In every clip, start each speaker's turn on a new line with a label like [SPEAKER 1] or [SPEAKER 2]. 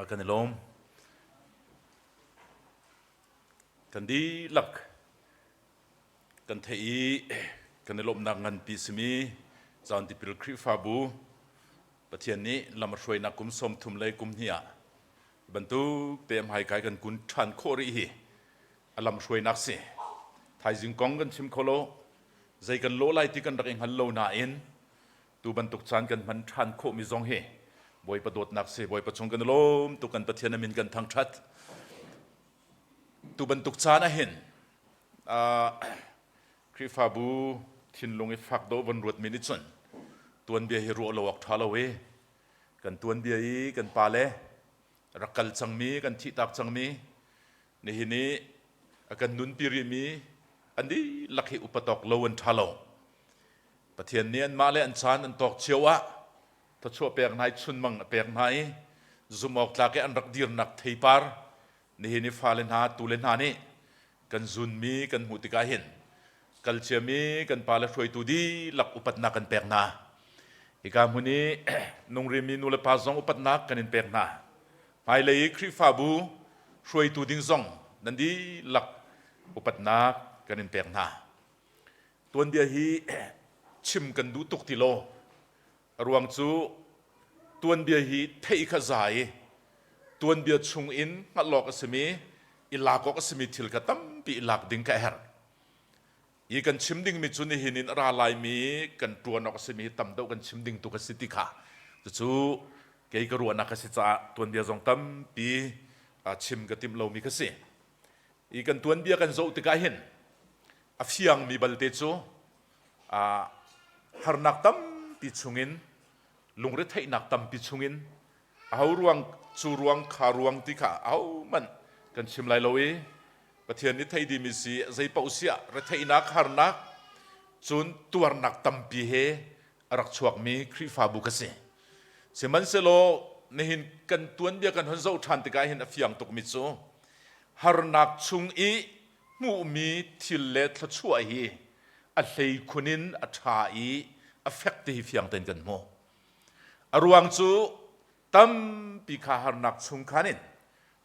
[SPEAKER 1] Kan i lawm. Kan dihlak kan theih i kan i lawmhnak nganpi simi Zaan Tipil Khrihfabu Pathian nih lam a hruainak kum 30 le kum hnih ah bantuk te hmaikai kan kun ṭhan khawh rih hi a lam hruainak si. Thaizing kong kan chim kho lo, zei kan lawh lai ti kan rak i hngal lo nain tu bantuk caan kan hman ṭhan khawhmi zong hi Bawipa dawtnak si. Bawipa chung kan i lawm tuk kan Pathian a min kan thangṭhat. Tu bantuk caan ahhin Khrihfabu thinlung i fak dawh von ruatmi nih cun tuanbia hi ruah lo awk ṭha lo i kan tuanbia i kan pale rak kal cangmi kan thihtak cangmi nihin i a kan nunpi rihmi an dihlak hi upat awk lo an ṭha lo. Pathian nih anmah le an caan an tawk cio ah thluachuah pek hna i chunmang a pek hna i zumh tlak i an rak dirnak theipar nihin i fale hna tule hna nih kan zunmi kan hmuh tikah hin kal ciami kan pale hruaitu dihlak upatnak kan pek hna. Hika hmun i nungrimi nu le pa zong upatnak kan in pek hna. Hmailei i Khrihfabu hruaitu ding zong nan dihlak upatnak kan in pek hna. Tuanbia hi chim kan duh tuk ti lo. A ruang cu tuanbia hi theih kha za i tuanbia chung in hngalh awk a simi, i lak awk a simi thil kha tampi i lak ding kha a herh. Hi kan chim dingmi cu nihin in a ra laimi kan ṭuan awk a simi hi tam deuh kan chim ding tu ka si ti kha cucu kei ka ruahnak a si caah tuanbia zong tampi chim ka timh lomi ka si. I kan tuanbia kan zoh tikah hin a fiangmi balte cu harnak tampi chungin lungretheihnak tampi chungin aho ruang cu ruang kha ruang ti kha ahohmanh kan chim lai lo i Pathian nih thei dimi si zei paoh siah retheihnak harnak cun tuarnak tampi he a rak chuakmi Khrihfabu ka si. Sihmanhsehlaw nihin kan tuanbia kan hun zoh ṭhan tikah hin a fiang tukmi cu harnak chung i hmuhmi thil le thluachuah hi a hleikhun in a ṭha i a fek ti hi fiang tein kan hmuh. A ruang cu tampi kha harnak chung khan in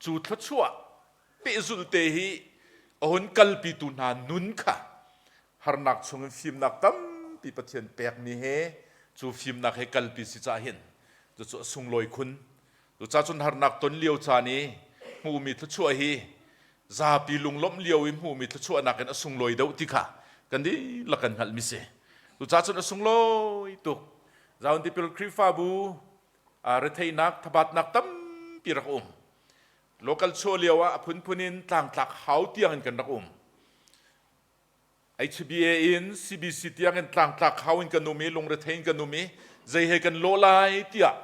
[SPEAKER 1] cu thluachuah pehzulh te hi a hun kalpitu hna nun kha harnak chungin fimnak tampi Pathian pekmi he cu fimnak he kalpi si cah hin cucu a sunglawi khun. Cucaah cun harnak ton lio caan i hmuhmi thluachuah hi zapi lunglawmh lio i hmuhmi thluachuahnak in a sunglawi deuh ti kha kan dihlak kan hngalhmi si. Cucaah cun a sunglawi tuk. Zaun tipil Khrihfabu retheihnak thabatnak tampi rak um. Local chuah lio ah a phunphun in tlangtlak hau tiang in kan rak um. HBA in CBC tiang in tlangtlak hau in kan um i lungrethei in kan um i zei he kan lawh lai tiah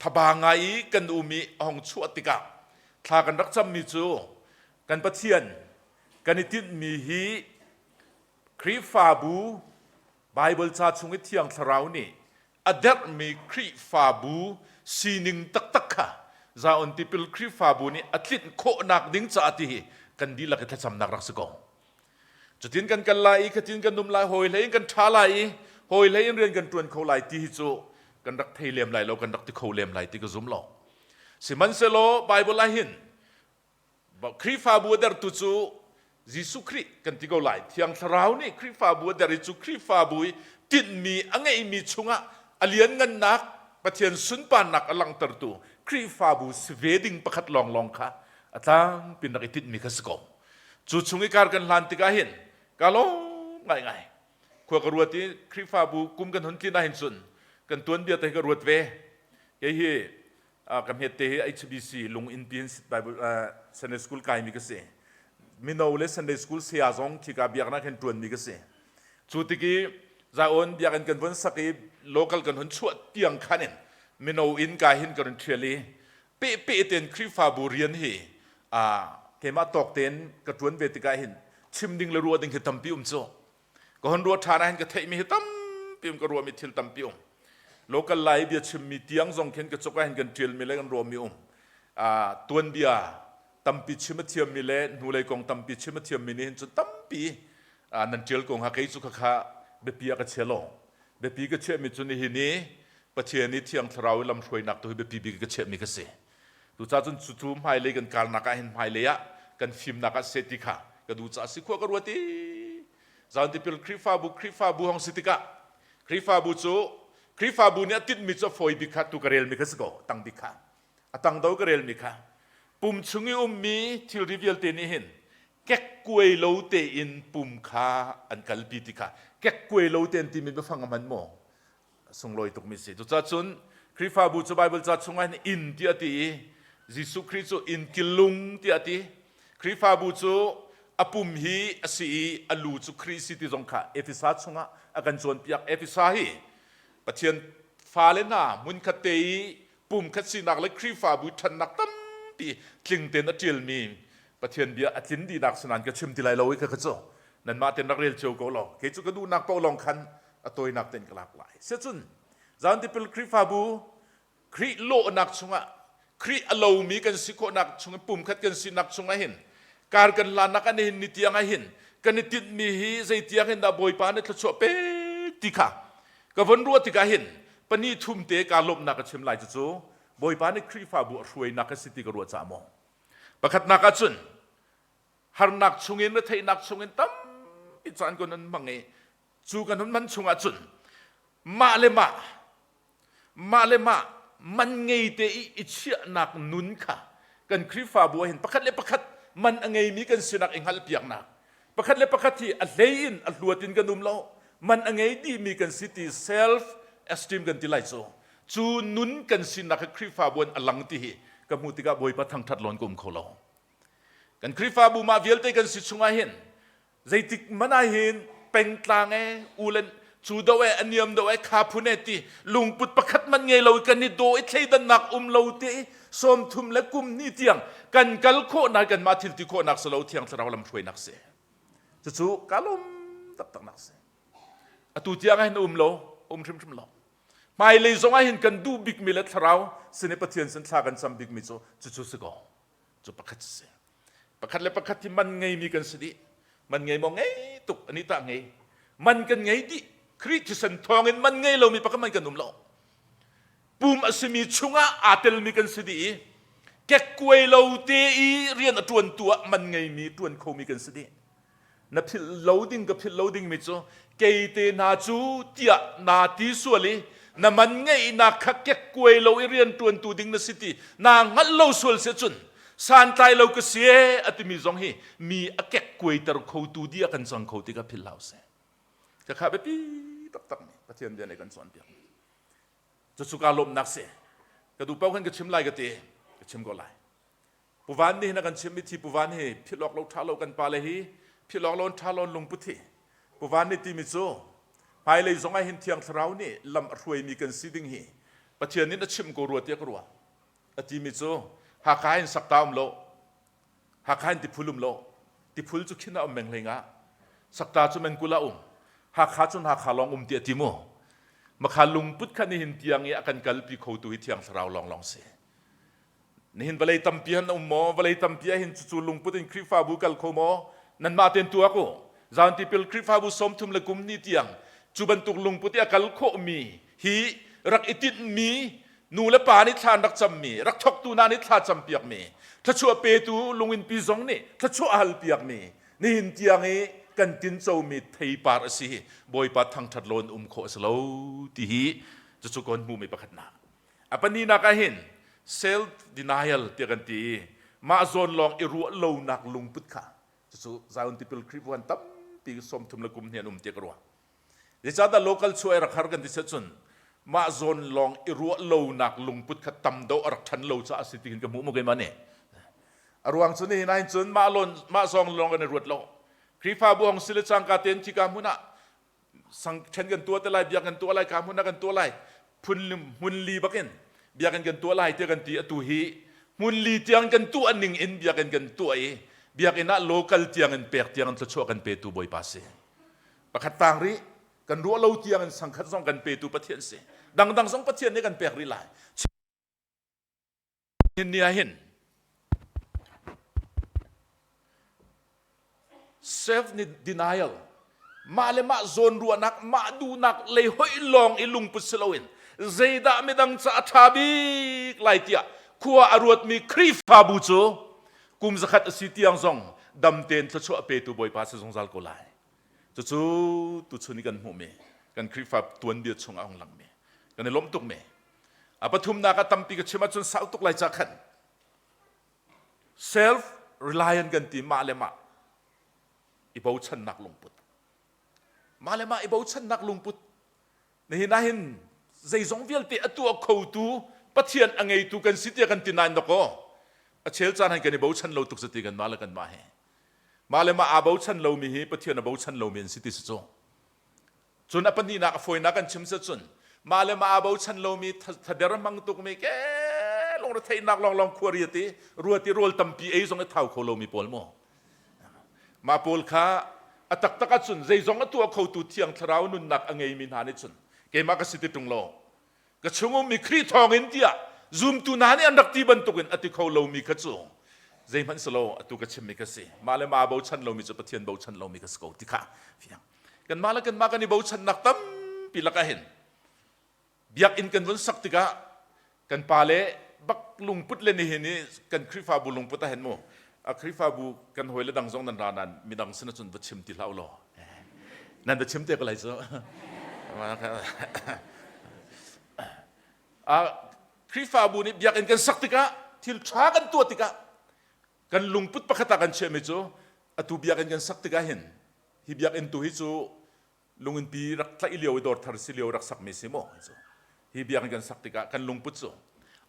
[SPEAKER 1] thaba ngai i kan um i a hong chuah tikah thla kan rak cammi cu kan Pathian kan i tinhmi hi Khrihfabu Bible ca chung i Thiang Thlarau nih a derhmi Khrihfabu sining taktak kha Zion Tipil Khrihfabu nih a tlinh khawhnak ding caah ti hi kan dihlak i thlacamnak rak si ko. Cutin kan kal lai i khatin kan um lai, hawi hlei in kan ṭha lai i hawi hlei in rian kan ṭuan kho lai ti hi cu kan rak thei lem lai lo, kan rak ti kho lem lai ti ka zum lo. Sihmanhsehlaw Bible ah hin Khrihfabu a dertu cu Jesuh Khrih kan ti ko lai. Thiang Thlarau nih Khrihfabu a der i cu Khrihfabu i tinhmi a ngeihmi chungah a lianngannak Pathian sunparnak a langhtertu Khrihfabu si ve ding pakhat lawnglawng kha a tlangpi rak i tinhmi kha si ko. Cu chung i kar kan hlan tikah hin ka lawm ngaingai. Khua ka ruat i Khrihfabu kum kan hun tlin ahhin cun kan tuanbia te hi ka ruat ve. Kei hi ka hmet te hi HBC lunginn pi in Bible Sunday school kaimi ka si. Mino le Sunday school saya zong khika biaknak hin ṭuanmi ka si. Cu tik i Zion biakinn kan vun sak i local kan hun chuah tiang khan in mino inn ka hin kan hun ṭhial i pehpeh tein Khrihfabu rian hi keimah tawk tein ka ṭuan ve tikah hin chim ding le ruah ding hi tampi um cu. Ka hon ruah ṭhan ah hin ka theihmi hi tampi um ka ruahmi thil tampi um. Local lai bia chimmi tiang zong khin ka cuk ah hin kan ṭialmi le kan ruahmi um. Tuanbia tampi chim a thiammi le hnulei kong tampi chim a thiammi nih hin cun tampi nan ṭial ko hnga kei cu khakha biapi ah ka chia lo. Biapi ka chiahmi cu nihin i Pathian i Thiang Thlarau i lamhruainak tu hi biapi bik ka chiahmi ka si. Tucah cun cucu hmailei kan karnak ah hin hmailei ah kan fimnak ah seh ti kha ka duh caah si khua ka ruat i Zion Tipil Khrihfabu Khrihfabu hong si tikah Khrihfabu cu Khrihfabu nih a tinhmi cu a fawi bik kha tu ka relmi kha si ko tang bik kha a tang do ka relmi kha pum chung i ummi thilri vialte nih hin kekkuai lo tein pum kha an kalpi ti kha kekkuai lo tein timi biafang a hman maw sunglawi tukmi si. Cucaah cun Khrihfabu cu Baibal ca chungah hin inn tiah a ti i Jesuh Khrih cu inn killung tiah a ti. Khrihfabu cu a pum hi a si i a lu cu Khrih si ti zong kha Efesa chungah a kan cawnpiak. Efesa hi Pathian fale hna hmunkhat te i pumkhat sinak le Khrihfabu ṭhannak tampi tling tein a ṭialmi Pathian bia a tlin dihnak sinain ka chim ti lai lo i kha cu nanmah ten rak rel cio ko law kei cu ka duhnak paoh lawng khan a tawinak tein ka lak lai. Siacun Zion Tipil Khrihfabu Khrih lawhnak chungah Khrih a lomi kan si khawhnak chung pumkhat kan sinak chungah hin kar kan hlannak an hin ni tiang ah hin kan i tinhmi hi zei tiang hin dah Bawipa nih thluachuah pe ti kha ka von ruah tikah hin pahnih thum te kaa lawmhnak ka chim lai cucu Bawipa nih Khrihfabu a hruainak a si ti ka ruah caah maw pakhatnak ah cun harnak chungin retheihnak chungin tampi caan kan hun hmang i cu kan hun hman chungah cun mah le mah mah le mah man ngei te i i chiahnak nun kha kan Khrihfabu ah hin pakhat le pakhat man a ngeimi kan sinak i hngalhpiaknak pakhat le pakhat hi a hlei in a hluat in kan um lo man a ngei dihmi kan si ti self esteem kan ti lai cu cu nun kan sinak hi Khrihfabu in a lang ti hi ka hmuh tikah Bawipa thangthat lawn ka um kho lo kan Khrihfabu mah vialte kan si chungah hin zeitik hmanh ah hin pengtlang e ulen cu do e aniam do e kha phun e ti lungput pakhat man ngei lo kan i do i thleidannak um lo te sawm thum le kum ni tiang kan kal khawh nak kan mah thil ti khawh nak salo thiang thlarau lam hruainak si cucu kalum taktak nak si atu tiang hin um lo um hrimhrim lo hmailei zong ah hin kan duh bik mi le thlarau sin i pathian sin thla kan cam bik mi cu cucu si ko cu pakhat si Pakhat le pakhat hi man ngeimi kan si dih. Man ngei maw ngei tuk ani tah ngei. Man kan ngei dih. Khrih thisen thawngin man ngei lomi pakhat man kan um lo. Pum a simi chungah aa telmi kan si dih i kekkuai lo te i rian a ṭuantu ah man ngeimi ṭuan khomi kan si dih. Na philh lo ding ka philh lo dingmi cu kei te hna cu tiah naa ti sual i na man ngeihnak kha kekkuai lo i rian ṭuantu ding na si ti naa hngalh lo sual si cun santlai lo ka si e a timi zong hi mi a kekkuaiter khotu di a kan cang kho ti ka philh hau seh. Khakha biapi taktak mi Pathian bia nih kan cawnpiak. Cucu kaa lawmhnak si. Ka duh paoh khan ka chim lai ka ti. Ka chim ko lai. Pu Van nih hin a kan chimh mi thi Pu Van hi philh awk lo ṭha lo kan pale hi philh awk lo ṭha lo lungput hi Pu Van nih timi cu hmailei zong ah hin Thiang Thlarau nih lam a hruaimi kan si ding hi Pathian nih a chimh ko rua tiah ka ruah. A timi cu Hakha in sakta um lo Hakha in tiphul um lo tiphul cu khin a um meng hlei nga sakta cu mengkul a um Hakha cun Hakha lawng um ti a ti mu makha lungput kha nihin tiang i a kan kalpi khotu hi Thiang Thlarau lawnglawng si. Nihin vawlei tampi han um maw? Vawlei tampi ah hin cucu lungput in Khrihfabu kal kho maw? Nanmah tein tuak u. Zion tipil Khrihfabu 30 le kum ni tiang cu bantuk lungput i a kal khawhmi hi rak i tinhmi nu le pa nih thla an rak cammi, rak thawktu hna nih thla campiakmi, thluachuah petu lunginpi zong nih thluachuah hal piakmi, nihin tiang i kan tincomi theipar a si hi Bawipa thangṭhat lawn um khawh a si lo ti hi cucu kan hmuhmi pakhatnak. A pahnihnak ah hin self denial tiah kan ti i mah zawn lawng i ruah lonak lungput kha cucu Zion Tipil Khrihfabu an tampi 30 le kum hnih an um tiah ka ruah. Zeicahdah local chuah i rak har kan ti cun mah zawn lawng i ruah lonak lungput kha tam deuh a rak ṭhan lo caah a si ti hin ka hmuh mu keimah nih. A ruang cu nihin ahhin cun mah lawn mah zawng lawng kan i ruat lo. Khrihfabu hong si le cangka tein khika hmun ah sang ṭhen kan tuah te lai biakinn kan tuah lai ka hmun ah kan tuah lai phun hmun li bakin biakinn kan tuah lai tiah kan ti atu hi hmun li tiang kan tuah ning in biakinn kan tuah i biakinn ah local tiang in pek tiang in thluachuah kan petu Bawipa si pakhat tang rih kan ruah lo tiang in sangkhat zong kan petu Pathian si dangdang zong Pathian nih kan pek rih lai Hin ni ah hin self denial mah le mah zawnruahnak mah duhnak lei hoih lawng i lungput si loin zeidah midang ca a ṭha bik lai tiah khua a ruatmi Khrihfabu cu kum zakhat a si tiang zong dam tein thluachuah petu Bawipa si zungzal ko lai. Cucu tuchun i kan hmuhmi kan Khrihfa tuanbia chung ah a hung langmi kan i lawmh tukmi. A pathumnak ah tampi ka chim ahcun sau tuk lai ca khan self reliant kan ti mah le mah i bochannak lungput. Mah le mah i bochannak lungput Nihin ah hin zeizong vialte a tuah khotu Pathian a ngeitu kan si tiah kan ti nain dawkaw a chel caan han kan i bochan lo tuk zati kan mah le kanmah hi. Mah le mah aa bochan lomi hi Pathian a bochan lomi an si ti si cu. Cun a pahnihnak a fawinak kan chim si cun mah le mah aa bochan lomi thader hmang tukmi ke lungretheihnak lawnglawng khuari ti ruat i rawl tampi ei zong i thau kho lomi pawl mu. Mah pawl kha a taktak ahcun zeizong a tuah khotu Thiang Thlarau nunnak a ngeimi hna nih cun keimah ka si ti ṭung lo ka chung ummi Khrih thawngin tiah zumtu hna nih an rak ti bantukin a ti kho lomi kha cu zeihmanh si lo atu ka chimmi ka si mah le mah bochan lomi cu Pathian bochan lomi ka si ko ti kha fiang kanmah le kanmah kan i bochannak tampi lakah hin Biakinn kan vun sak tikah kan pa le bak lungput le nihin i kan Khrihfabu lungput ah hin mu a Khrihfabu kan hawi le dang zong nan ra nan midang sin cun va chim ti hlah law nan va chim te ko lai cu a Khrihfabu nih biakinn kan sak tikah thil ṭha kan tuah tikah kan lungput pakhat ah kan chiahmi cu atu biakinn kan sak tikah hin hi biakinn tu hi cu lunginpi rak tlaih lio i dawrthar si lio rak sakmi si maw hi biakinn kan sak tikah kan lungput cu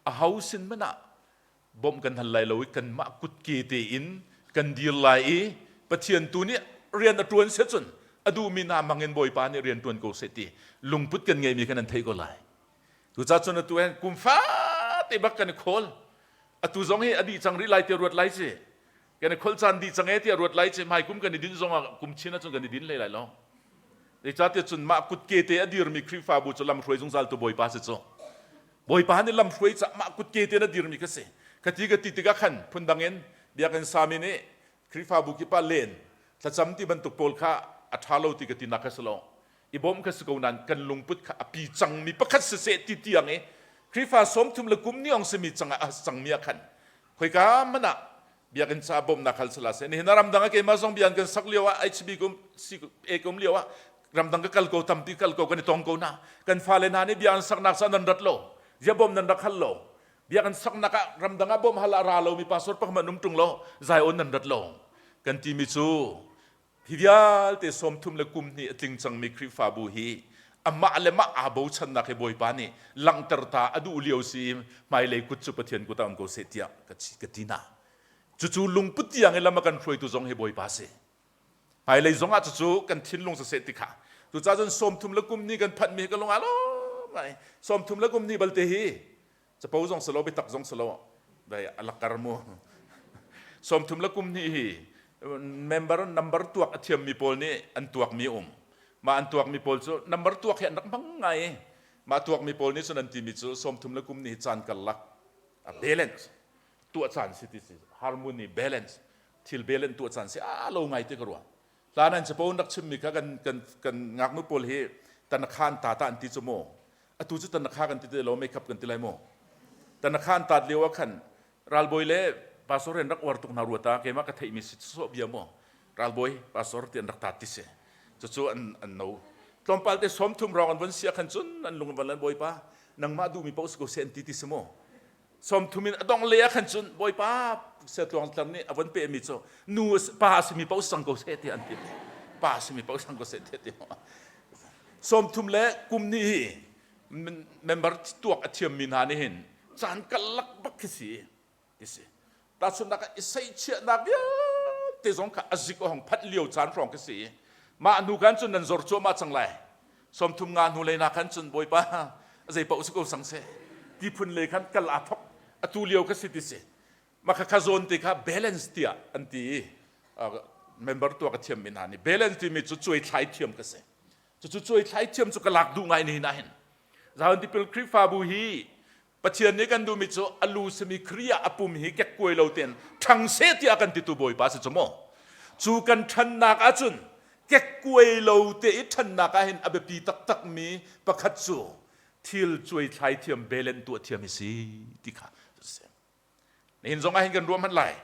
[SPEAKER 1] a ho sin hmanh ah bawmh kan hal lai lo i kanmah kutke tein kan dir lai i Pathian tu nih rian a ṭuan seh cun a duhmi hna hmangin Bawipa nih rian ṭuan ko seh ti lungput kan ngeihmi kha nan theih ko lai. Cucaah cun atu hin kum fate bak kan i khawl. Atu zong hi a dih cang rih lai ti ruat lai ci. Kan i kholh caan dih cang e tiah ruat lai ci hmai kum kan i din zong ah kum chin ahcun kan i din hlei lai lo. Zeicahtiah cun mah kutke te a dirmi Khrihfabu cu lamhruai zungzal tu Bawipa si cu. Bawipa nih lamhruai cah mah kutke te na dirmi ka si. Ka ti ka ti tikah khan phundang in biakinn sami nih Khrihfabu kip ah len thlacam ti bantuk pawl kha a ṭha lo ti ka tinak kha si lo. I bawm kha si ko nain kan lungput kha a pi cangmi pakhat siseh ti tiang i Khrihfa 30 le kum niong simi cang ah a cangmi ah khan khoika hmanh ah biakinn ca bawmhnak hal sala seh nihin ah ramdang ah keimah zong bian kan sak lio ah HB kum A kum lio ah ramdang ka kal ko tampi kal ko kan i tong ko na kan fale hna nih bia an saknak sa nan rat lo zia bawm nan rak hal lo biakinn saknak ah ramdang ah bawm hal ah ra lo mi pastor pakhat um tung lo Zion nan rat lo kan ti mi cu Hi vialte 30 le kum hnih a tling cangmi Khrihfabu hi amah le mah aa bochannak hi Bawipa nih langhter ta a duh lio si i hmailei kut cu Pathian kut ah um ko seh tiah ka ti hna. Cucu lungput tiang i lam a kan hruaitu zong hi Bawipa si. Hmailei zong ah cucu kan thinlung siseh ti kha. Cucaah cun 30 le kum hnih kan phanhmi hi ka lung aa lawm ngai. 30 le kum hnih balte hi capo zong si lo biatak zong si lo dai a lakar mu 30 le kum hnih hi member number tuak a thiammi pawl nih an tuakmi um mah an tuakmi pawl cu number tuak hi an rak hmang ngai mah tuakmi pawl nih cun an timi cu 30 le kum hnih hi caan karlak a balance tuah caan si ti si harmony balance thil balance tuah caan si a lo ngai ti ka ruah hlan an capo rak chimmi kha kan kan kan ngaknu pawl hi tanakhan ta ta an ti cu mu atu cu tanakha kan ti ti lo makeup kan ti lai mu tanakha an tat lio ah khan ralbawi le pastor an rak uar tuk hna ruata keimah ka theihmi si so bia mu ralbawi pastor ti an rak tat ti si cucu an an no tlawmpal te 30 rong an von sia khan cun an lung van lan bawipa nangmah duhmi paoh si ko se an ti ti si mu 30 in a dong le ah khan cun bawipa siatluang tlar nih a von pehmi cu nu pa a simi paoh sang ko seh ti an ti pa a simi paoh sang ko seh ti ti 30 le kum ni hi member tuak a thiammi hna nih hin caan karlak bak khi si ti si tahchunhnak ah i seihchiahnak vialte zong kha a zik a hong phanh lio caan hrawng khi si mah hnu khan cun nan zor cuahmah cang lai 35 hnu lei na khan cun bawipa zei paoh si ko sang seh ti phun lei khan kal aa thok atu lio kha si ti si mah kha zawn te kha balance tiah an ti i member tuak a thiam mi hna nih balance timi cu cuai thlai thiam ka si cucu cuai thlai thiam cu ka lak duh ngai ni na hin Zion Tipil Khrihfabu hi Pathian nih kan duhmi cu a lu simi Khrih ah a pum hi kekkuai lo tein ṭhang seh tiah kan titu Bawipa si cu maw? Cu kan ṭhannak ahcun kekkuai lo te i ṭhannak ah hin a biapi taktakmi pakhat cu thil cuaithlai thiam belen tuah thiam hi si ti kha si. Nihin zong ah hin kan ruah hmanh lai.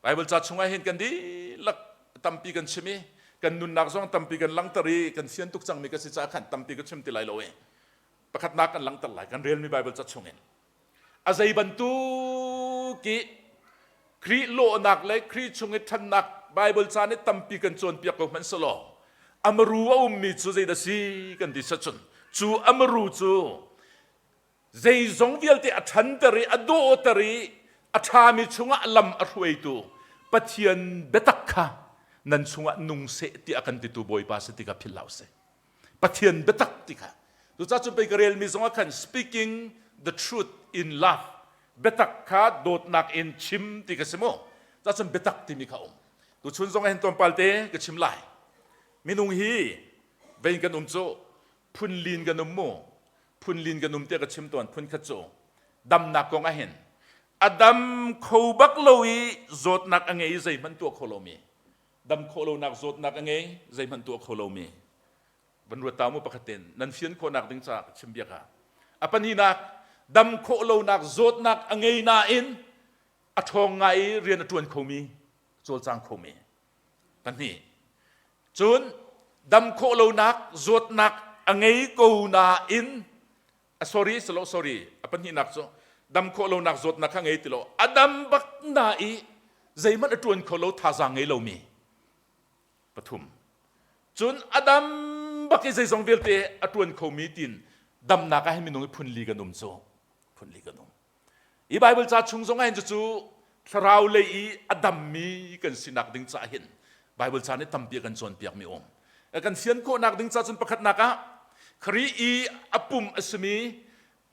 [SPEAKER 1] Bible ca chungah hin kan dihlak tampi kan chim i kan nunnak zong tampi kan langhter i kan fian tuk cangmi ka si caah khan tampi ka chim ti lai lo i pakhatnak kan langhter lai kan relmi Bible ca chungin a zei bantuk i Khrih lawhnak le Khrih chung i ṭhannak Bible ca nih tampi kan cawnpiak ko hmanh selaw amaru a ummi cu zeidah si kan ti sacun cu amaru cu zeizong vialte a ṭhanter i a dawhter i a ṭhami chungah lam a hruaitu Pathian biatak kha nan chungah nung seh tiah a kan titu Bawipa si ti kha philh hlah usih. Pathian biatak ti kha. Cucaah cun pei ka relmi zongah khan speaking the truth in love biatak kha dawtnak in chim ti ka si mu. Cucun biatak timi kha um. Tuchun zong ah hin tlawmpal te ka chim lai. Minung hi vein kan um cu phunlin kan um mu. Phunlin kan um tiah ka chim tawn phun khat cu damnak kong ah hin a dam kho bak lo i zawtnak a ngei i zeihmanh tuah kho lomi dam khawh lonak zawtnak a ngei zeihmanh tuah kho lomi van ruat ta mu pakhat ten nan fian khawhnak ding caah ka chim biak ah a pahnihnak dam khawh lonak zawtnak a ngei nain a ṭhawng ngai i rian a ṭuan khomi cawlcang khomi Pahnih. Cun dam khawh lonak zawtnak a ngei ko nain a sorry silo sorry a pahnihnak cu dam khawh lonak zawtnak kha ngei ti lo a dam bak na i zeihmanh a ṭuan kho lo thazaang ngei lomi pathum cun a dam bak i zeizong vialte a ṭuan khomi tin damnak ah hin minung i phun li kan um cu phun li kan um Hi Bible ca chung zong ah hin cucu thlarau lei i a dammi kan sinak ding caah hin Bible ca nih tampi a kan cawnpiakmi um. Kan fian khawhnak ding ca cun pakhatnak ah Khrih i a pum a simi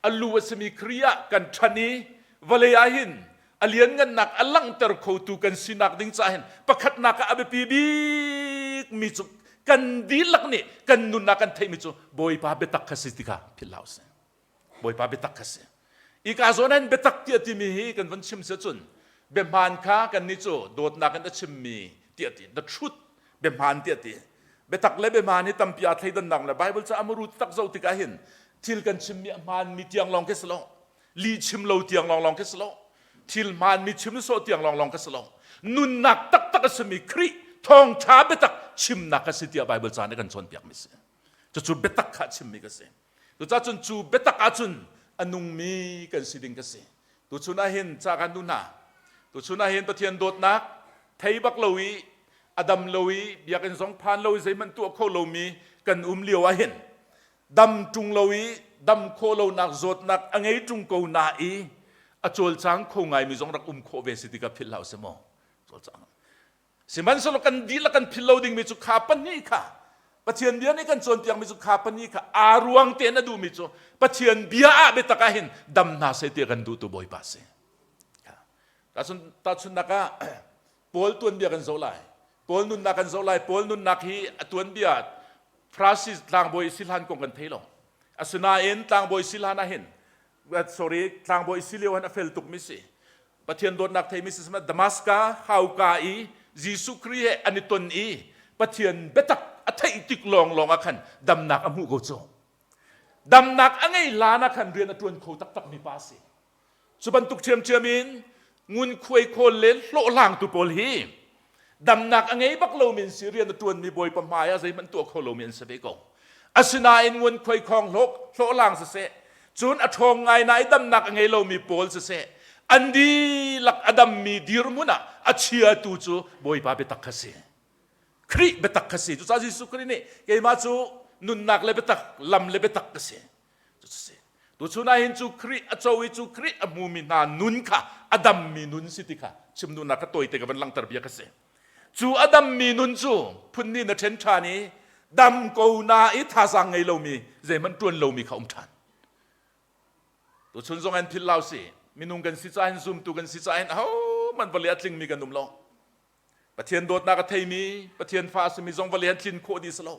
[SPEAKER 1] a lu a simi Khrih ah kan ṭhan i vawlei ah hin a lianngannak a langhter khotu kan sinak ding caah hin pakhatnak ah a biapi bikmi cu kan dihlak nih kan nunnak kan theihmi cu Bawipa biatak kha si ti kha philh hlah usih. Bawipa biatak kha si. Ika zawn hin biatak tiah timi hi kan van chim si cun biahmaan kha kan nih cu dawtnak in a chimmi tiah ti the truth biahmaan tiah ti biatak le biahmaan hi tampi aa thleidannak le Bible ca amuru tak zoh tikah hin thil kan chimmi a hmaanmi tiang lawng khi si lo lih chim lo tiang lawng lawng khi si lo thil hmaanmi chim sawh tiang lawng lawng khi si lo nunnak taktak a simi Khrih thawngṭha biatak chimnak a si tiah Bible ca nih kan cawnpiakmi si cucu biatak kha chimmi ka si Cucaah cun cu biatak ahcun a nungmi kan si ding ka si. Tuchun ah hin ca kan duh hna. Tuchun ah hin Pathian dawtnak thei bak lo i a dam lo i biakinn zong phan lo i zeihmanh tuah kho lomi kan um lio ah hin dam ṭung lo i dam khawh lonak zawtnak a ngei ṭung ko na i a cawlcang kho ngaimi zong rak um khawh ve si ti ka philh hlah usih maw cawlcang Sihmanhsehlaw kan dihlak kan philh lo dingmi cu kha pahnih kha Pathian bia nih kan cawnpiakmi cu kha pahnih kha aa ruang tein a duhmi cu Pathian bia ah biatak ah hin dam hna seh ti kan duhtu Bawipa si. Tahchunhnak ah Paul tuanbia kan zoh lai. Paul nunnak kan zoh lai. Paul nunnak hi a tuanbia Francis tlangbawi si hlan kong kan thei lo. Asinain tlangbawi si hlan ah hin sorry tlangbawi si lio han a fel tukmi si. Pathian dawtnak theimi si Damaska hauka i Jesuh Khrih he an i ton i Pathian biatak a theih tik lawnglawng ah khan damnak a hmuh ko cu. Damnak a ngei hlan ah khan rian a ṭuan kho taktakmi pa a si. Cu bantuk ṭhiamṭhiam in ngunkhuai khawl le hlawhhlangtu pawl hi damnak a ngei bak lomi an si rian a ṭuanmi bawipa hmai ah zeihmanh tuah kho lomi an si ve ko. Asinain ngunkhuai khawng hlawhhlang siseh cun a ṭhawng ngai na i damnak a ngei lomi pawl siseh an dihlak a dammi dirhmun ah a chiatu cu Bawipa biatak kha si. Khrih biatak kha si. Cucaah Jesuh Khrih nih keimah cu nunnak le biatak, lam le biatak ka si. Cucu si. Tuchun ah hin cu Khrih a co i cu Khrih a hmumi hna nun kha a dammi nun si ti kha chim duhnak kha tawite ka van langhter bia ka si. Cu a dammi nun cu phunni na ṭhen ṭhan i dam ko na i thazaang ngei lomi zeihmanh ṭuan lomi kha um ṭhan. Tuchun zong an philh lau si. Minung kan si caah hin zumtu kan si caah hin ahohmanh vawlei a tlingmi kan um lo. Pathian dawtnak a theimi, Pathian fa a simi zong vawlei an tlin khawh dih si lo.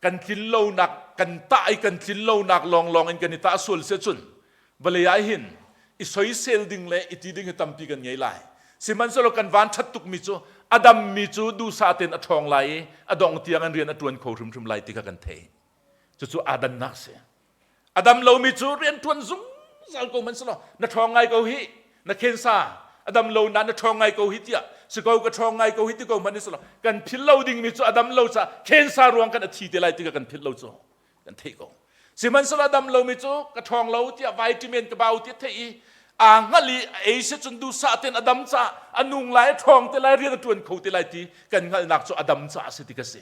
[SPEAKER 1] Kan tlin lonak, kan tah i kan tlin lonak lawnglawng in kan i tah sual si ahcun vawlei ah hin i soisel ding le i ti ding hi tampi kan ngei lai. Sihmanhsehlaw kan van ṭhat tukmi cu a dammi cu duhsah tein a ṭhawng lai i a dong tiang in rian a ṭuan kho hrimhrim lai ti kha kan thei. Cucu aa dannak si. A dam lomi cu rian ṭuan zungzal ko hmanh selaw na ṭhawng ngai ko hi. Na khensa a dam lo na na ṭhawng ngai ko hi tiah si ko ka ṭhawng ngai ko hi ti ko hmanh ni kan philh lo dingmi cu a dam lo ca khensa ruang kan a thi te lai ti kan philh lo cu kan theih ko. Sihmanhsehlaw a dam lomi cu ka ṭhawng lo tiah vitamin ka bau ti theih i aa hngalh i a ei si cun duhsah tein a dam caah a nung lai, a ṭhawng te lai, rian a ṭuan kho te lai ti kan hngalhnak cu a dam caah a si ti ka si.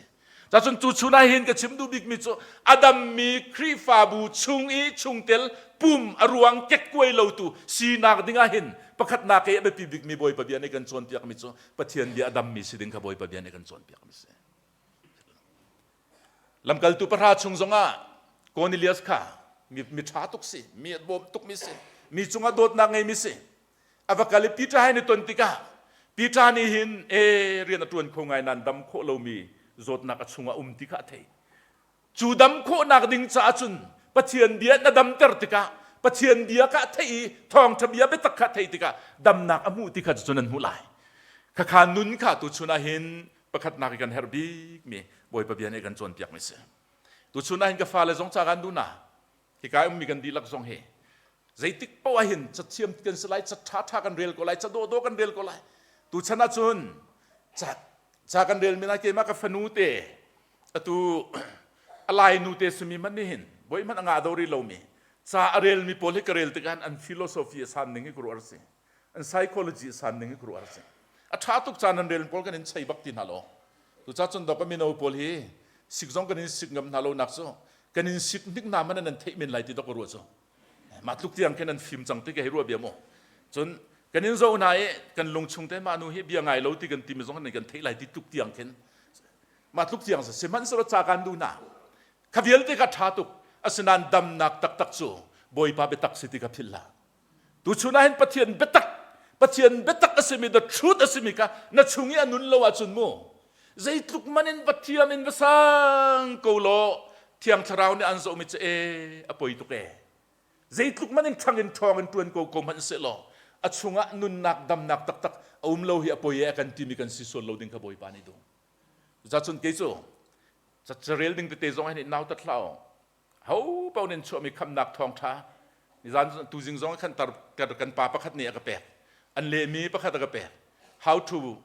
[SPEAKER 1] Cacun tu chun ah hin ka chim duh bikmi cu a dammi Khrihfabu chung i chungtel pum a ruang kekkuai lotu sinak ding ah hin pakhatnak i a biapi bikmi Bawipa bia nih kan cawnpiakmi cu Pathian bia a dammi si ding kha Bawipa bia nih kan cawnpiakmi si. Lamkaltu pahra chung zongah Cornelius kha mi, mi ṭha tuk si, mi a bawm tukmi si, mi cungah dawtnak ngeimi si. A va kal i Peter he ni ton tikah Peter nih hin e rian a ṭuan kho ngai nain dam khawh lomi zawtnak a chungah um ti kha a thei. Cu dam khawhnak ding caah cun Pathian bia na damter tikah Pathian bia kha a theih i thawngṭha bia biatak kha a theih tikah damnak a hmuh ti kha cun an hmuh lai. Khakha nun kha tuchun ah hin pakhatnak i kan herh bikmi Bawipa bia nih kan cawnpiakmi si. Tuchun ah hin ka fale zong ca kan duh na. Hika ummi kan dihlak zong hi zeitik paoh ah hin cathiam kan si lai, ca ṭha ṭha kan rel ko lai, ca dawhdawh kan rel ko lai. Tuchan ahcun ca ca kan relmi na keimah ka fanu te atu a lai nu te simi hmanh nih hin voi hmanh a ngah do rih lomi ca a relmi pawl hi ka rel tikah an philosophy a san ning hi ka ruah a si. An psychology a san ning hi ka ruah a si. A ṭha tuk caan an rel pawl kan in chei bak ti hna lo. Tucah cun dok mino pawl hi sik zong kan in sik ngam hna lo nak cu kan in sik hnik hna man nan theih men lai ti dok ka ruah cu. Mah tluk tiang khin an fim cang ti ka hei ruah bia mu. Cun kan in zoh hna i kan lung chung te mah nu hi bia ngai lo ti kan ti mi zong nan kan theih lai ti tluk tiang khin mah tluk tiang sihmanhsehlaw ca kan duh hna kha vialte kha ṭha tuk asinain damnak taktak cu Bawipa biatak si ti kha philh hlah Tuchun ah hin Pathian biatak Pathian biatak a simi the truth a simi kha na chung i a nun lo ahcun mu zeitluk man in va thiam in va sang ko law Thiang Thlarau nih an zohmi cu e a poi tuk e zeitluk man in ṭhang in ṭhawng in ṭuan ko ko hmanh seh law a chungah nunnak damnak taktak a um lo hi a poi e a kan timi kan si sual lo ding kha Bawipa nih duh. Cucun kei cu carel ding tete zong hin nautat hlah u ho paoh nih chuahmi khamnak thawngṭha nizan tuzing zong khan tar kan pa pakhat nih a ka pek an lehmi pakhat a ka pek how to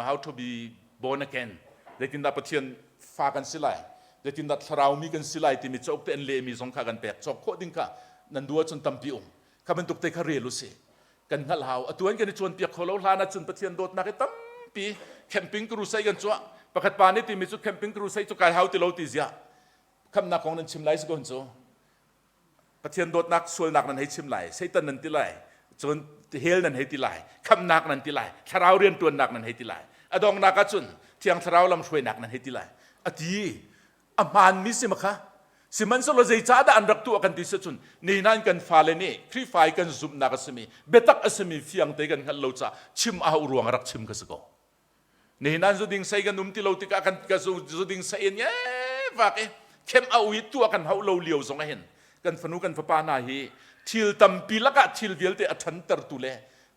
[SPEAKER 1] how to be born again zeitindah Pathian fa kan si lai zeitindah thlarau mi kan si lai timi cauk te an lehmi zong kha kan pek cawk khawh ding kha nan duh ahcun tampi um kha bantuk te kha rel u si kan hngalh hau atu an kan i cawnpiak kho lo hlan ahcun Pathian dawtnak hi tampi camping crusade kan cuah pakhat pa nih timi cu camping crusade cu kai hau ti lo ti ziah khamnak kong nan chim lai si ko cu Pathian dawtnak sualnak nan hei chim lai Satan nan ti lai cun hell nan hei ti lai khamnak nan ti lai thlarau riantuannak nan hei ti lai a dongnak ahcun thiang thlarau lam hruainak nan hei ti lai a ti a hmaanmi si makha sihmanhsehlaw zeicah dah an rak tuah kan ti si cun nihin kan fale nih Khrihfa i kan zumhnak a simi biatak a simi fiang te kan hngalh lo caah chim a hauh ruang a rak chim ka si ko Nihin an zuding sei kan um ti lo tikah kan ka zuding sei in vak i khem a ui tuah kan hauh lo lio zong ah hin kan fanu kan fapa hna hi thil tampi lakah thil vialte a ṭhantertu le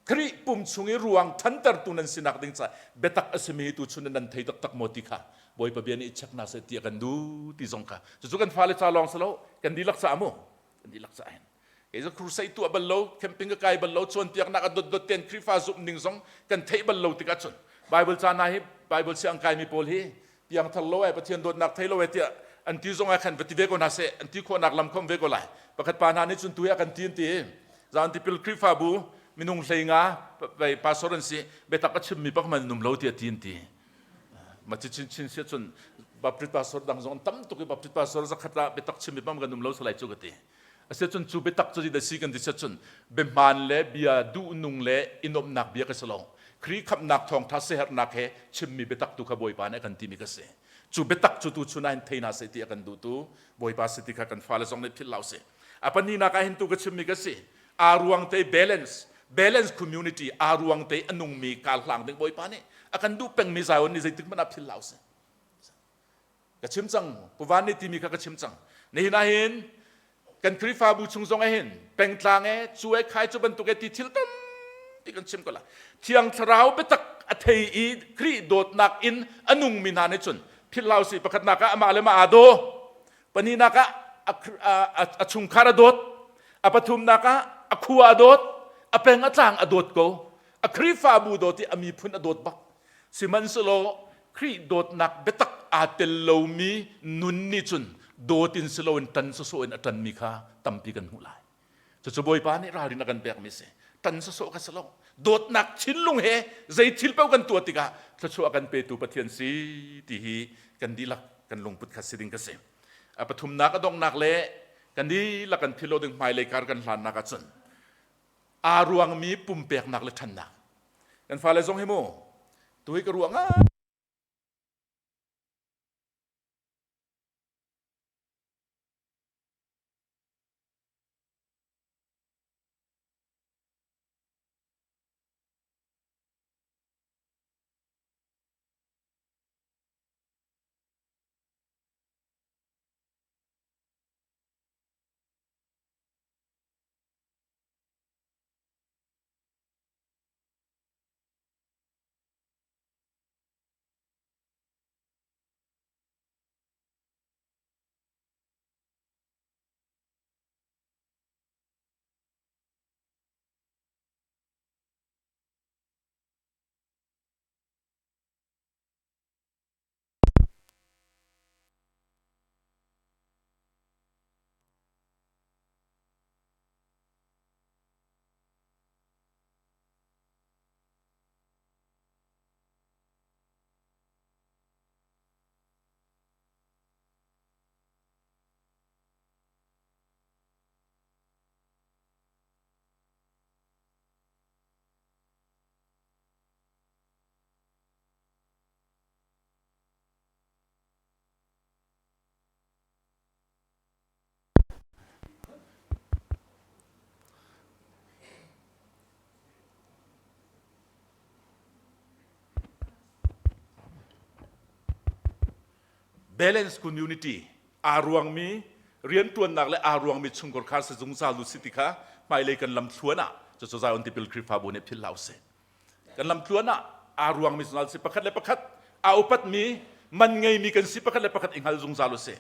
[SPEAKER 1] Khrih pum chung i ruang ṭhantertu nan sinak ding caah biatak a simi tu chun nan thei taktak maw ti kha Bawipa bia nih check hna seh ti a kan duh ti zong kha cucu kan fale ca lawng si lo kan dihlak caah mu kan dihlak caah hin Kei cu crusade tuah bal lo, camping ka kai bal lo, cawnpiaknak a dotdot ten Khrihfa zumh ning zong kan theih bal lo tikah cun Bible ca hna hi Bible siang kaimi pawl hi piangthar lo ai Pathian dawtnak thei lo ai tiah an ti zong ah khan va ti ve ko hna seh an ti khawhnak lam khom ve ko lai pakhat pa hna nih cun tu hi a kan ti an ti zan tipil Khrihfabu minung hlei nga pastor an si biatak a chimmi pak man num lo tiah ti an ti ma ci chin chin sia cun Baptist pastor dang zong tam tuk i Baptist pastor zakhat ah biatak chimmi pam kan um lo salai cu ka ti Asiahcun cu biatak cu zeidah si kan ti siahcun biahmaan le bia duhnung le i nuamhnak bia ka si lo. Khrih khamhnak thawngṭha siaherhnak he chimmi biatak tu kha Bawipa nih a kan timi ka si. Cu biatak cu tuchun ah hin thei hna seh ti a kan duhtu Bawipa si ti kha kan fale zong nih philh hlah usih. A pahnihnak ah hin tu ka chimmi ka si. Aa ruang te balance, balance community aa ruang te a nungmi kar hlang ding Bawipa nih a kan duh pengmi Zion nih zeitik hmanh ah philh hlah usih. Ka chim cang, Pu Van nih timi kha ka chim cang. Nihin ah hin kan Khrihfabu chung zong ah hin pengtlang e, cu e, khai cu bantuk e ti thil tampi kan chim ko la. Thiang Thlarau biatak a thei i Khrih dawtnak in a nungmi hna nih cun philh hlah usih pakhatnak ah amah le mah aa daw pahnihnak ah a chungkhar a dawt a pathumnak ah a khua a dawt A peng a tlang a dawt ko. A Khrihfabu dawt i a miphun a dawt bak. Sihmanhsehlaw Khrih dawtnak biatak aa tel lomi nun nih cun dawt in si loin ṭan sawsawh in a ṭanmi kha tampi kan hmuh lai. Cucu Bawipa nih ralrin a kan pekmi a si. Ṭan sawsawh ka si lo. Dawtnak thinlung he zei thil paoh kan tuah tikah thluachuah a kan petu Pathian si ti hi kan dihlak kan lungput kha si ding ka si. A pathumnak a donghnak le kan dihlak kan philh lo ding hmailei kar kan hlannak ahcun aa ruangmi pumpeknak le ṭhannak. Kan fale zong hi mu tu hi ka ruah ngai. Balance community aa ruangmi riantuannak le aa ruangmi chungkhar kha si zungzal u si ti kha hmailei kan lam thluan ah cucu Zion Tipil Khrihfabu nih philh hlah usih. Kan lam tluan ah aa ruangmi zungzal si pakhat le pakhat aa upatmi man ngeimi kan si pakhat le pakhat i hngal zungzal usih.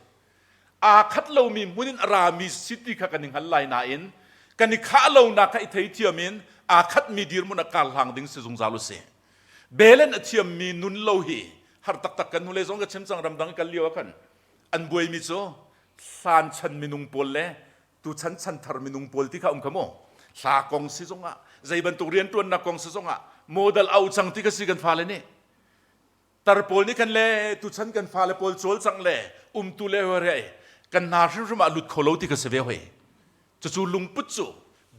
[SPEAKER 1] Aa khat lomi hmun in a rami si ti kha kan i hngal lai nain kan i khah lonak kha i theithiam in aa khatmi dirhmun ah kar hlang ding si zungzal usih. Belen a thiammi nun lo hi har taktak kan hnulei zong ka chim cang ramdang kal lio ah khan an buaimi cu hlan chan minung pawl le tuchan chanthar minung pawl ti kha um kha mu hla kong si zongah zei bantuk riantuannak kong si zongah model au cang ti ka si kan fale nih tar pawl nih kan le tuchan kan fale pawl cawl cang le umtu le hore kan hna hrimhrim ah lut kho lo ti ka si ve hoi cucu lungput cu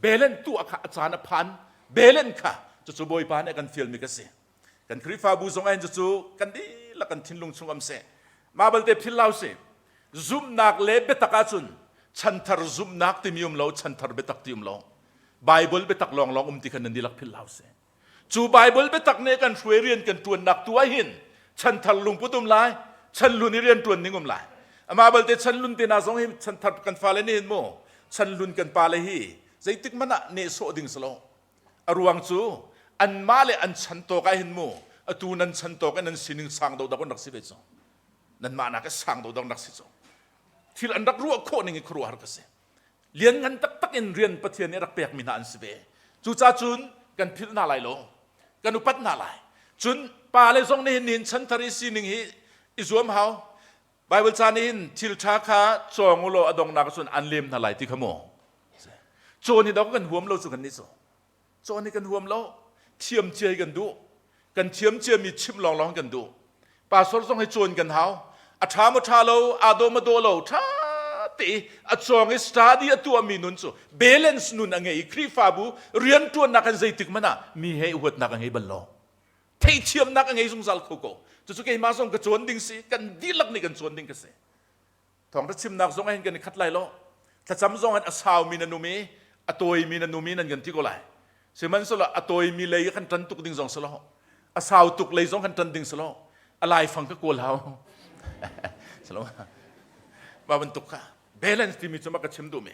[SPEAKER 1] belen tu kha a caan a phan belen kha cucu bawipa nih a kan fialmi ka si kan Khrihfabu zong ahhin cucu kan dihlak kan thinlung chung am seh mah balte phil lau si zumhnak le biatak ahcun chanthar zumhnak timi um lo chanthar biatak ti um lo Bible biatak lawnglawng um ti khan nan dihlak phil lau si Cu Baibal biatak nih kan hruai rian kan ṭuannak tu ah hin chanthar lungput um lai, chanhlun i rian ṭuan ning um lai. Amah balte chanhlun te na zong hi chanthar kan fale nih hin mu chanhlun kan pale hi zeitik hmanh ah nehsawh ding si lo. A ruang cu anmah le an chan tawk ah hin mu atu nan chan tawk in nan sining sang dodok an rak si ve cu. Nanmah nak sang dodok an rak si cu. Thil an rak ruah khawh ning i khuaruahhar ka si. Lianngan taktak in rian Pathian nih a rak pekmi hna an si ve. Cucaah cun kan philh hna lai lo. Kan upat hna lai. Cun pale zong nih hin nihin chanthar i sining hi i zuam hau. Bible ca nih hin thil ṭha kha cawng u law a donghnak cun an lem hna lai ti kha mu. Cawn hi dok kan huam lo cu kan nih cu. Cawn hi kan huam lo. Thiam cia hi kan duh. Kan thiam ciami chimh lawnglawng kan duh. Pastor zong hi cawn kan hau. A ṭha maw ṭha lo, aa daw maw daw lo, ṭha te a cawng i study a tuahmi nun cu balance nun a ngei i Khrihfabu rianṭuannak in zeitik hmanh ah mi he i huatnak a ngei bal lo. Theihthiamnak a ngei zungzal kho ko. Cucu keimah zong ka cawn ding si, kan dihlak nih kan cawn ding ka si. Thawngṭha chimnak zong ah hin kan i khat lai lo. Thlacam zong hin a saumi nan um i a tawimi nan um i nan kan ti ko lai. Sihmanhsehlaw a tawimi lei kan ṭan tuk ding zong si lo. A sau tuk lei zong kan ṭan ding si lo. A laifang ka kawl hau. Salo. Mah bantuk kha balance timi cu ma ka chim duhmi.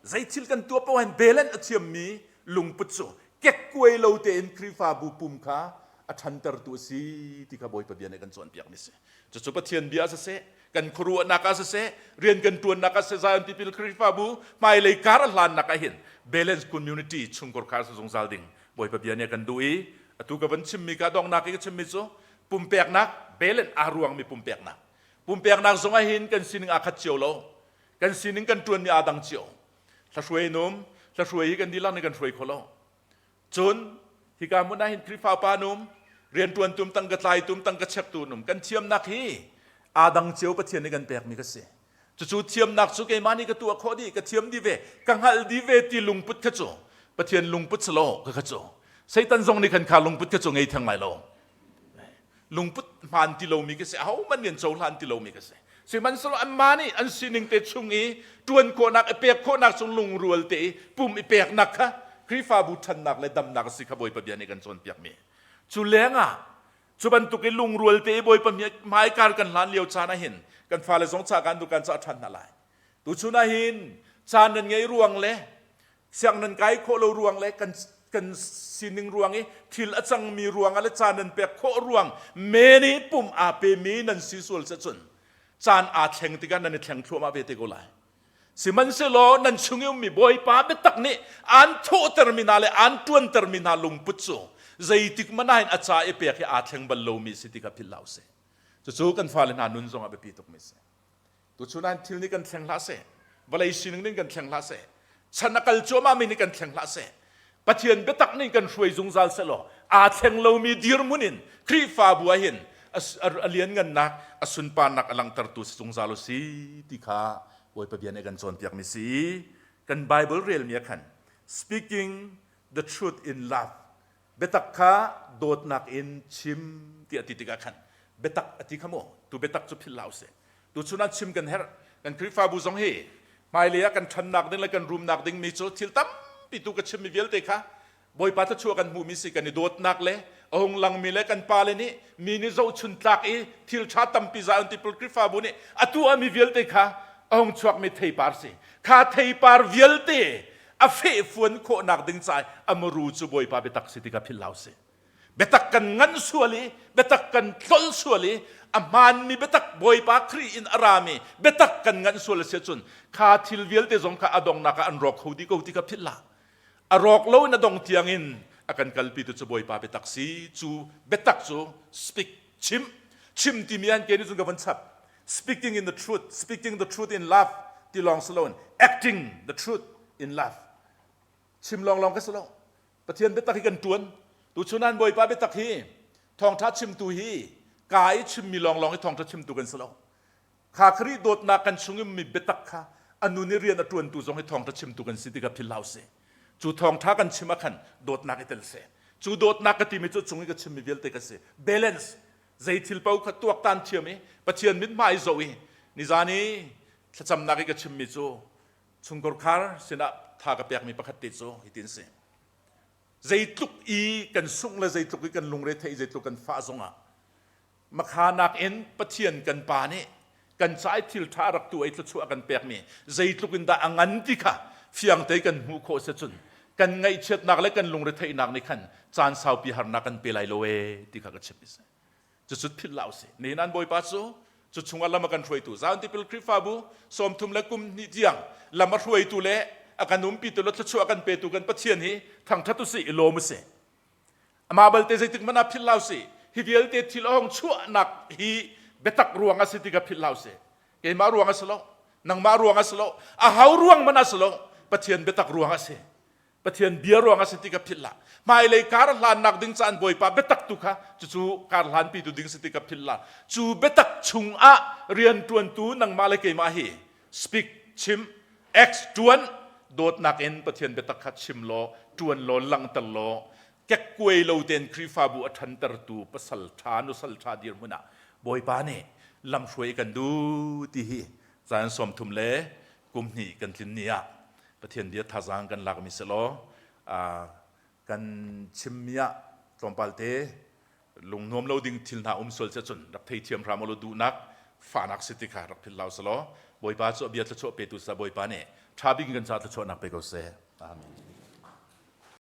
[SPEAKER 1] Zeithil kan tuah paoh hin belen a thiammi lungput cu kekkuai lo tein Khrihfabu pum kha a ṭhantertu a si ti kha Bawipa bia nih kan cawnpiakmi a si. Cucu Pathian bia ah siseh, kan khuaruahnak ah siseh, rian kan ṭuannak ah siseh, Zion Tipil Khrihfabu hmailei kar a hlannak ah hin Balance community chungkhar khar si zungzal ding Bawipa bia nih a kan duh i atu ka van chimmi ka donghnak i ka chimmi cu pumpeknak balance aa ruangmi pumpeknak. Pumpeknak zong ah hin kan sining aa khat cio lo. Kan sining kan ṭuanmi aa dang cio. Hlahruai num, hlahruai hi kan dihlak nih kan hruai kho lo. Cun hika hmun ah hin Khrihfa pa num, rianṭuan tum, tangka tlai tum, tangka chektu num, kan thiamnak hi aa dang cio Pathian nih kan pekmi ka si. Cucu thiamnak cu keimah nih ka tuah khawh dih, ka thiam dih ve, ka hngalh dih ve ti lungput kha cu Pathian lungput si lo ka kha cu. Satan zong nih khan kha lungput kha cu ngei theng lai lo. Lungput hmaan ti lomi ka si, ahohmanh nih an cohlan ti lomi ka si. Sihmanhsehlaw anmah nih an sining te chung i ṭuan khawhnak, i pek khawhnak chung lungrual te i pum i peknak kha Khrihfabu ṭhannak le damnak a si kha Bawipa bia nih kan cawnpiakmi. Cu lengah cu bantuk i lungrual te i Bawipa hmaikar kan hlan lio caan ah hin kan fale zong ca kan duh kan ca ṭhan hna lai. Tuchun ah hin caan nan ngei ruang le siang nan kai khawh lo ruang le kan kan sining ruang i thil a cangmi ruang ah le caan nan pek khawh ruang men i pum aa pemi nan si sual cun caan aa thleng tikah nan i thleng thluahmah ve te ko lai. Sihmanhsehlaw nan chung i ummi Bawipa biatak nih aan thawhtermi hna le aan ṭuantermi hna lungput cu zeitik hmanh ah hin a ca i pek hi aa thleng bal lomi si ti kha philh hlah usih. Cucu kan fale hna nun zong ah biapi tukmi a si. Tuchun ah thil nih kan thleng hlah seh, vawlei sining nih kan thleng hlah seh, chan a kal cuahmahmi nih kan thleng hlah seh, Pathian biatak nih kan hruai zungzal sehlaw aa thleng lomi dirhmun in Khrihfabu ah hin a lianngannak, a sunparnak a langhtertu si zungzal u si ti kha Bawipa bia nih kan cawnpiakmi si. Kan Bible relmi ah khan speaking the truth in love biatak kha dawtnak in chim ti a ti tikah khan biatak a ti kha mu tu biatak cu philh hlah usih tu chun ah chim kan herh kan Khrihfabu zong hi hmailei ah kan ṭhannak ding le kan rumnak ding mi cu thil tampi tu ka chimmi vialte kha Bawipa thluachuah kan hmuhmi si kan i dawtnak le a hung langmi le kan pale nih mi nih zohchun tlak i thil ṭha tampi za an tipil Khrihfabu nih atu ah mi vialte kha a hung chuakmi theipar si kha theipar vialte a fehfuan khawhnak ding caah a muru cu Bawipa biatak si tikah philh hlah usih. Biatak kan ngan sual i biatak kan tlol sual i a hmaanmi biatak Bawipa Khrih in a rami biatak kan ngan sual a si ahcun kha thil vialte zong kha a donghnak ah an rawk kho dih ko ti kha philh hlah. A rawk lo in a dong tiang in a kan kalpi tu cu Bawipa biatak si. Cu biatak cu speak chim chim timi an ke nih cun ka van chap speaking in the truth speaking the truth in love ti lawng si loin acting the truth in love chim lawnglawng ka si lo Pathian biatak hi kan ṭuan tuchun an Bawipa biatak hi thawngṭha chimtu hi ka i chimmi lawnglawng hi thawngṭha chimtu kan si lo kha Khrih dawtnak kan chung mi biatak kha a nun i rian a ṭuantu zong hi thawngṭha chimtu kan si ti kha philh hlah usih cu thawngṭha kan chim ah khan dawtnak i tel seh cu dawtnak ka timi cu chung i ka chimmi vialte ka si balance zei thil paoh kha tuaktan thiam i Pathian mithmai zoh i nizan i thlacamnak i ka chimmi cu chungkhar sinah tha ka pekmi pakhat te cu hitin si zeitluk i kan sungh le zeitluk i kan lungre theih zeitluk kan fah zongah makhanak in Pathian kan pa nih kan ca i thil ṭha rak tu ei thluachuah kan pekmi zeitluk in dah a ngan ti kha fiang te kan hmuh khawh si cun kan ngaihchiatnak le kan lungretheihnak nih khan caan saupi harnak kan pe lai lo ee ti kha ka chim si cucu philh hlah usih nihin an bawipa cu cu chungah lam a kan hruaitu Zion Tipil Khrihfabu 30 le kum hnih tiang lam a hruaitu le a kan umpitu le thluachuah kan petu kan Pathian hi thangṭhat usih i lawm usih Amah balte zeitik hmanh ah philh hlah usih. Hi vialte thil a hong chuahnak hi biatak ruang a si ti kha philh hlah usih. Keimah ruang a si lo, nangmah ruang a si lo, a hau ruang hmanh a si lo, Pathian biatak ruang a si. Pathian bia ruang a si ti kha philh hlah. Hmailei kar hlannak ding caan Bawipa biatak tu kha cucu kar hlanpi tu ding si ti kha philh hlah. Cu biatak chungah rianṭuantu nangmah le keimah hi speak chim X ṭuan dawtnak in Pathian biatak kha chim law ṭuan law langhter law kekkuai lo tein Khrihfabu a ṭhantertu pasal ṭha nusal ṭha dirhmun ah Bawipa nih lamhruai kan duh ti hi caan 30 le kum hnih kan tlin ni ah Pathian bia thazaang kan lakmi si law kan chimmi ah tlawmpal te lungnuam lo ding thil hna um sual cun rak theithiam hram u duhnak fahnak si ti kha rak philh lo selaw Bawipa cu a bia thluachuah petu sa Bawipa nih ṭha bik in kan caah thluachuahnak pe ko seh. Amen.